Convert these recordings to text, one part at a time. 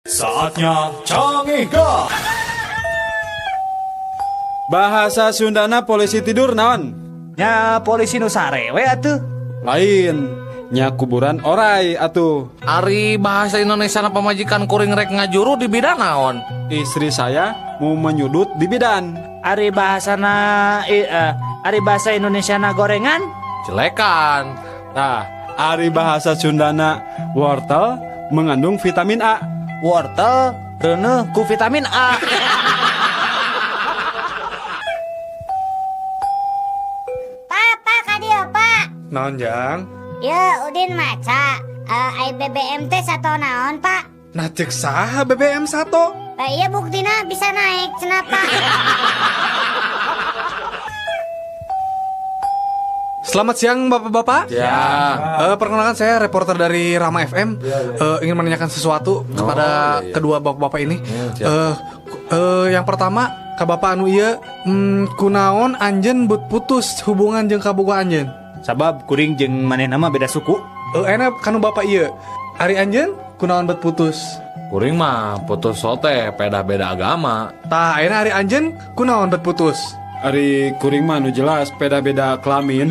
Saatnya Cangehgar. Bahasa Sundana polisi tidur naon? Nya polisi nu sare we atuh. Lain, nya kuburan orai atuh. Ari bahasa Indonesia na pamajikan kuring rek ngajuru di bidan naon? Istri saya mau menyudut di bidan. Ari bahasana ari bahasa Indonesia na gorengan? Jelekan. Nah, ari bahasa Sundana wortel mengandung vitamin A. Wortel reuneuh ku vitamin A. Papa kadieu, Pak. Naon, Jang? Ya, Udin maca. Ai BBM teh sato naon, Pak? Nah, cek saha BBM sato? Iya buktina bisa naik, cenah, Pak. Selamat siang Bapak-bapak. Ya. Perkenalkan saya reporter dari Rama FM. Ingin menanyakan sesuatu kepada kedua bapak-bapak ini. Yang pertama, ka bapak anu ieu, kunaon anjeun but putus hubungan jeung kabogoh anjeun? Sabab kuring jeung manehna mah beda suku. Enak kanu bapak ieu. Ari anjeun kunaon bet putus? Kuring mah putus sote beda-beda agama. Tah, ayeuna ari anjeun kunaon bet putus? Ari kuring mah nu jelas beda-beda kelamin.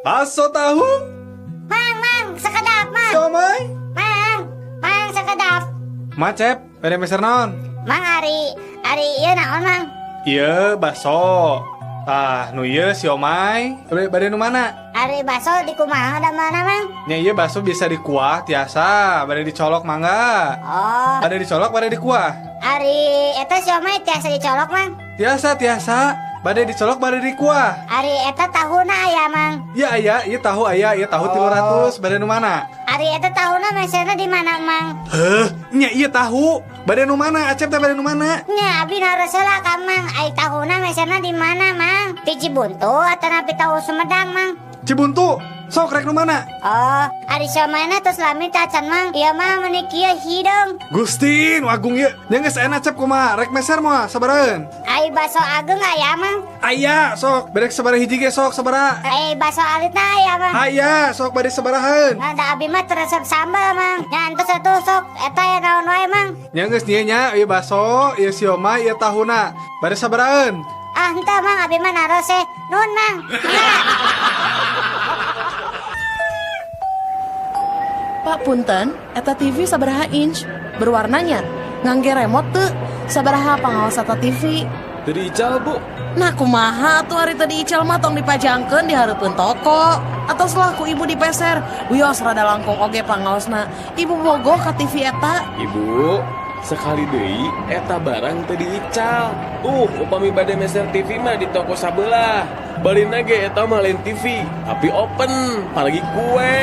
Bakso tahu? Mang, mang, sakedap, mang. Siomay? Mang, mang sakedap. Macep, bade meser naon? Mang ari ari ieu naon, Mang? Ieu bakso. Tah, nu ieu siomay. Bade nu mana? Ari bakso di kumaha da mana, Mang? Nya ieu bakso bisa dikuah tiasa, bade dicolok mangga. Oh, Bade dicolok, bade dikuah. ari eta siomay tiasa dicolok, Mang. Tiasa, tiasa. Bade dicolok, bade dikuah. Ari eta tahuna aya, Mang. Iya aya, ieu tahu aya, ieu tahu 300, bade nu mana? Ari eta tahuna meserna di mana, Mang? Heuh, nya ieu tahu. Bade nu mana? Acep teh bade nu mana? Nya abi naros heula ka Mang, ai tahuna meserna di mana, Mang? Di Cibuntu atanapi tahu Sumedang, Mang? Cibuntu. Sok rek nu mana? Oh, ari siomayna tos lami tacan, Mang. Ieu mah meuni kieu hideung. Gusti, nu agung ieu. Nya geus enak Acep kumaha? Rek meser moal sabaraheun? Ai baso ageng aya, Mang. Aya, sok. Bade sabaraha hiji ge sok sabaraha? Ai baso alitna aya, Mang. Aya, sok bade sabaraheun? Nah, da abi mah teu resep sambal, Mang. Nya entos atuh sok eta ya naon wae, Mang. Nya geus nya nya ieu baso, ieu siomay, ieu tahuna. Bade sabaraheun? Ah, henteu, Mang, abi mah naros eh. Nuhun, Mang. Mangga. Pak punten, eta TV sabaraha inch? Berwarnanya? Ngangge remote teu? Sabaraha pangaos eta TV? Teu diical, Bu. Nah kumaha tuh hari tadi ical mah tong dipajangkeun di hareupeun toko. Atau selaku ibu dipeser, wios rada langkung oge pangaosna. Ibu bogoh ka TV eta. Ibu, sekali deui eta barang teu diical. Upami bade meser TV mah di toko sabelah. Balina ge eta mah lain TV, tapi open, apalagi kue.